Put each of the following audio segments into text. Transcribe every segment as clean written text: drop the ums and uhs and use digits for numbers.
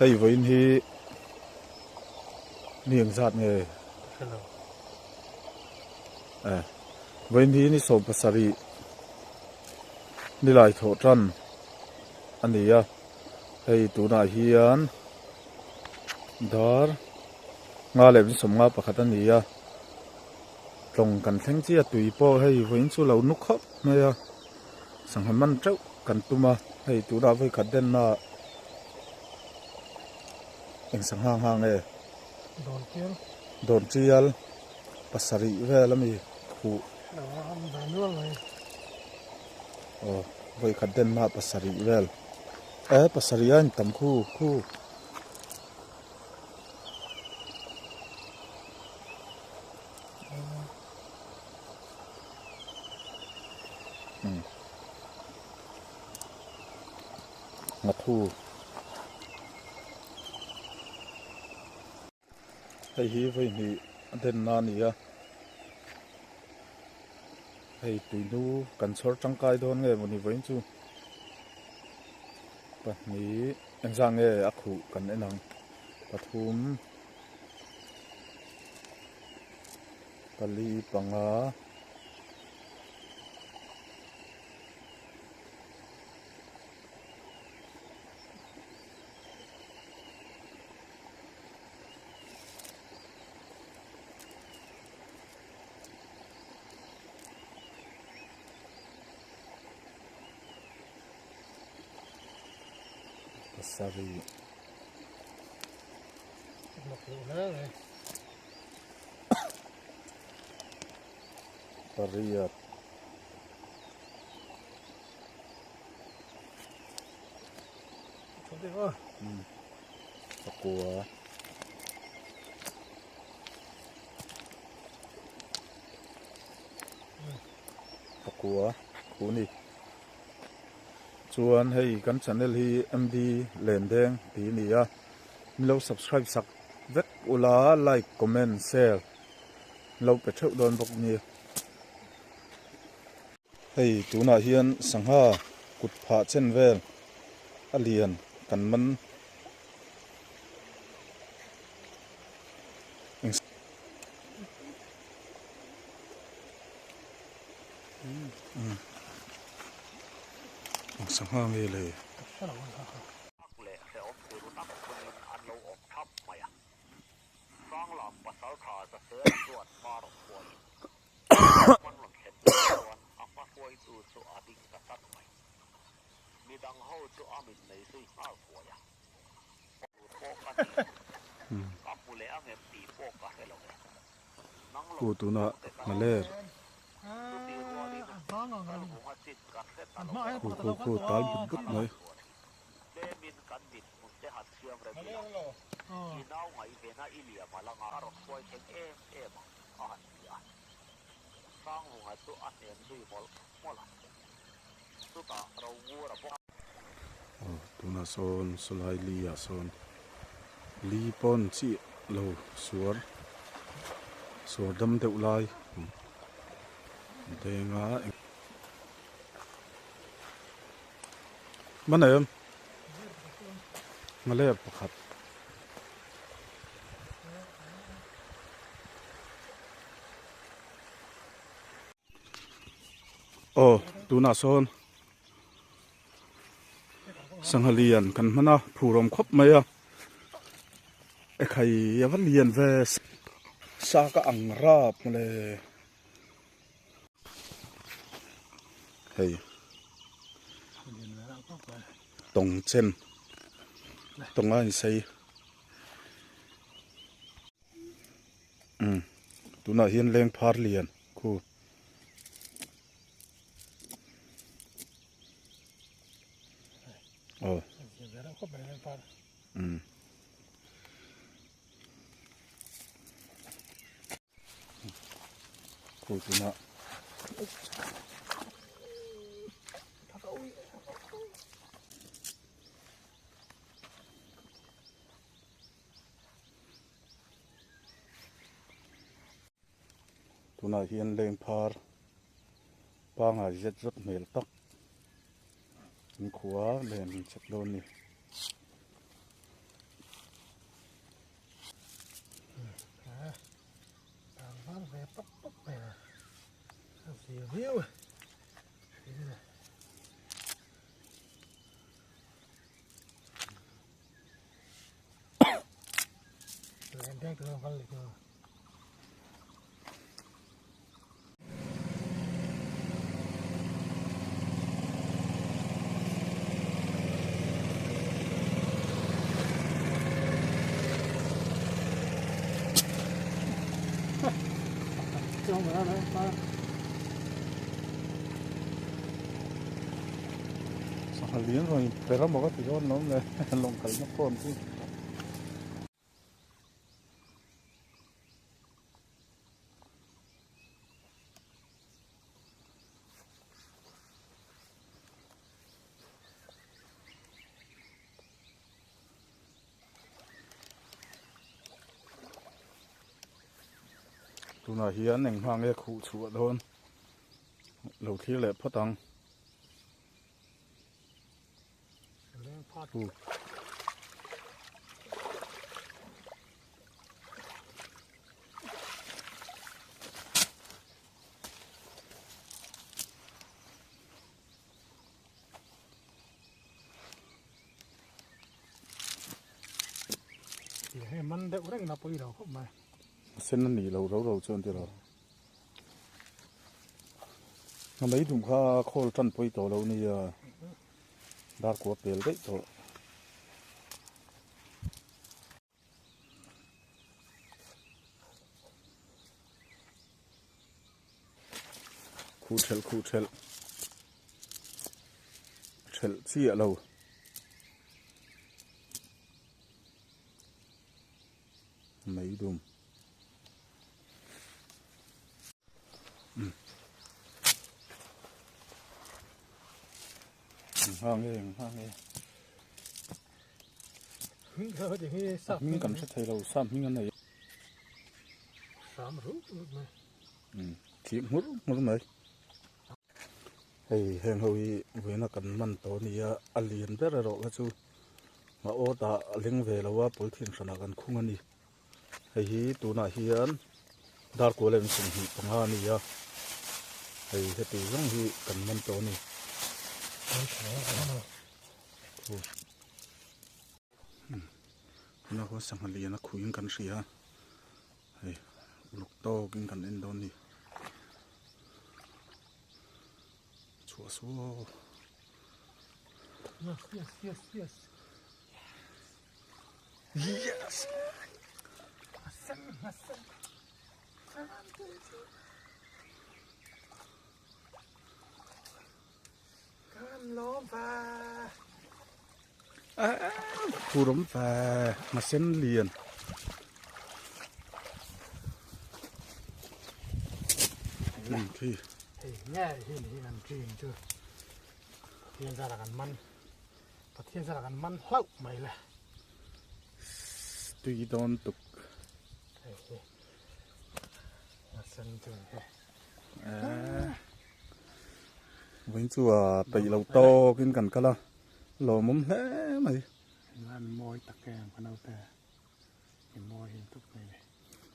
Hei vawiin hi ni engzat nge? Hrelo. Eh, vawiin hi ni 17 nilai thawh tan a ni a. Hei tunah hian dar nga leh 51 a ni a. Tlawng kan thleng chiah tui pawh hei vawiin chu lo nu khawp mai a. Sangha man teuh kan tum a, hei tunah vawikhat denna eng sangha ngha nge? Dawn tial. Dawn tial pasarih vel ami khuh. Aw vawikhat denna pasarih vel. E pasarih a intam khu khu. Nghathu hei hi vawi hnih a denna a ni a hei tuinu kan chhawr tangkai dawn nge mawni vawiin chu pahnih engzah nge a khuh kan en ang pathum. Pali panga pasarih. Pariat. Pakua. Pakua. Khu ni. Chuan hei kan channel hi MD Lendeng tih a ni a. Min lo subscribe sak vek ula like comment share lo pe theuh dawn bawk nia. Hei tunah hian sangha kut phah chen vel a lian kan man eng sangha nge le. Tak leh hrehawm tiru tak chungin an lo awm thap mai a. Hranglam pasaltha Zasela chuan hma rawn hruaiin an rawn thlen hnu chuan a hma hruaitu chu a ding ta chat mai. Midang ho chu a mit nei zui nghal thuai a. Tur pawh ka ni lo. Ka hmu leh angem tih pawh ka hre lo e. Nang lo Pu tunah chhungte ka hna ler. Chuti rualin Lalvunga chin kan hre ta lo Khu khu khu tal but but mai. Tlemin kan dinhmun te han siam rem ila, i nau ngaihvena i liam a langa a rawn hruai thleng em em ang, a han ti a. Hrangvunga chu a hnem zui mawlh mawlh a, chutah Rongura bawk. Aw, tunah sawn sawlai li ah sawn li pawn chiah lo suar, suar dam deuh lai denga. Mana em? Nghaler pakhat. Aw, tunah sawn sangha lian kan hman a, phur awm khawp mai a. Ekhai a va lian ve, sa ka ang rap mawle. Hei tawng chen tawng a insei umm tunah hian leng phar lian khu aw umm. Khu tunah tunah hian leng phar pangai zet zawt hmel tak in khua len chep dawn a ni. Deng tur kal leh kha. Sangha lian rawn per a maw ka ti dawn lo le lawng kalna phone chu. Tunah hian eng hma nge khuh chhuah dawn lo thlir leh phawt ang. Hei man deuh reng na pawh i lo khawp mai. A sen a nih loh ro ro chuan tiraw. A mei dum kha khawl tan pawi tawh lo nia dar kua pel daih tawh. Khuh thelh khuh thelh thelh chiah lo. Mei dum. Hang e hang e. Hming kan hre thei lo sam hming an nei. Sam ru ru mai. Thih hmur hmur mai. Hei heng ho hi vawiina kan man tawh a ni a, a lian ber erawh kha chu a awt ah a leng ve lo a polythene hranah kan khung a ni. Hei hi tunah hian darkua leh 25 a ni a, hei heti zawng hi kan man tawh a ni. Tunah khuan sangha lian a khuiin kan hria a, hei uluk tawkin kan en dawn a ni. Chhuah suau. Yes, yes, yes, yes. Yes! Asem, asem. Kan lawm va. Thuram va nghasen lian. Khi. Hei nge hi ni kan dream chu. Pathian zara kan man. Pathian zara kan man hlauh mai le. Tui dawn tuk. Hei hi. Nghasen chu ni he. Vawiin chu a peih lo tawkin kan kal a, lawmawm hle mai. An mawi tak em ka naute, i mawi hi tuk mai ni.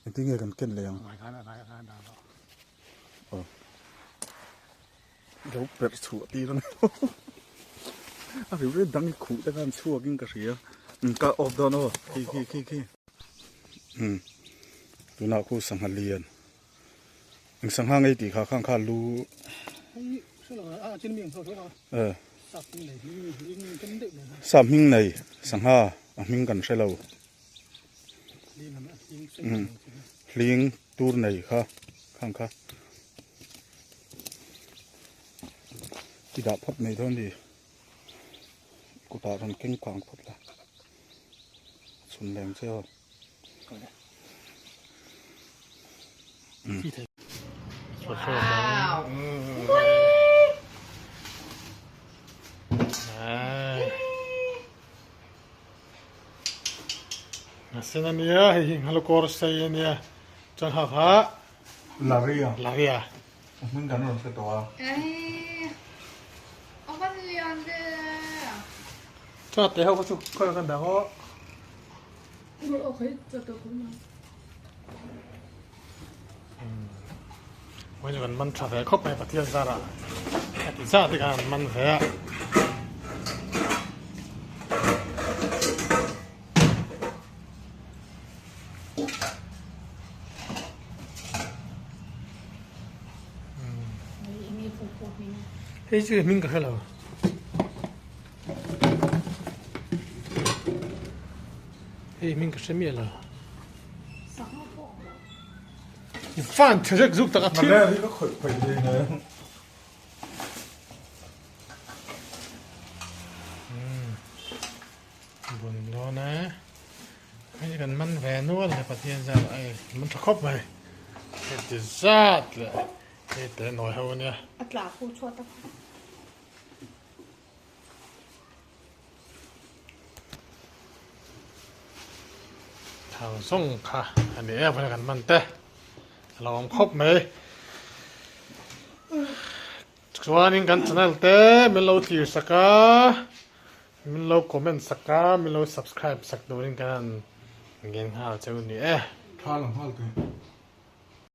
Engtin nge kan ken leh ang? Ngai khan a ngai a dah lo. Aw. Lo perh chhuah tir a ni. A riu riau dang i khuh te khan chhuakin ka hria. Ka off dawn aw, khi khi khi khi. Umm tunah khu sangha lian. Eng sangha ngei tih kha khang kha lu Sap hming nei sangha a hming kan hre lo hling tur nei kha khang kha i dah phawt mai dawn ni kutah rawn keng kang phawt la chhun leng che aw. Sen ania hei hi nghalukawr sei ania chuan ha kha Laria Laria hmun kan rawn hre tawh a chuan te ho kha chu khawi kan dah aw. Vawiin chu kan man tha ve khawp mai Pathian zarah heti zat te khan an man ve a. Hei chu hming ka hre lo. Hei hming ka hre miah lo. I fan tha zek zuk tak a thil. Hi ka khawih phei thei ne. Bun dawn e. Hei kan man ve nual he Pathian zar ai man tha khawp mai. Heti zat leh hei te nawi ho ania. A tla khu chhuat a. Thang zawng kha a ni em kan man te a lo awm khawp mai. Chuanin kan channel te min lo thlir sak a, min lo comment sak a, min lo subscribe sak turin kan han ngen nghal cheu ni e. Tha lang nghal teh.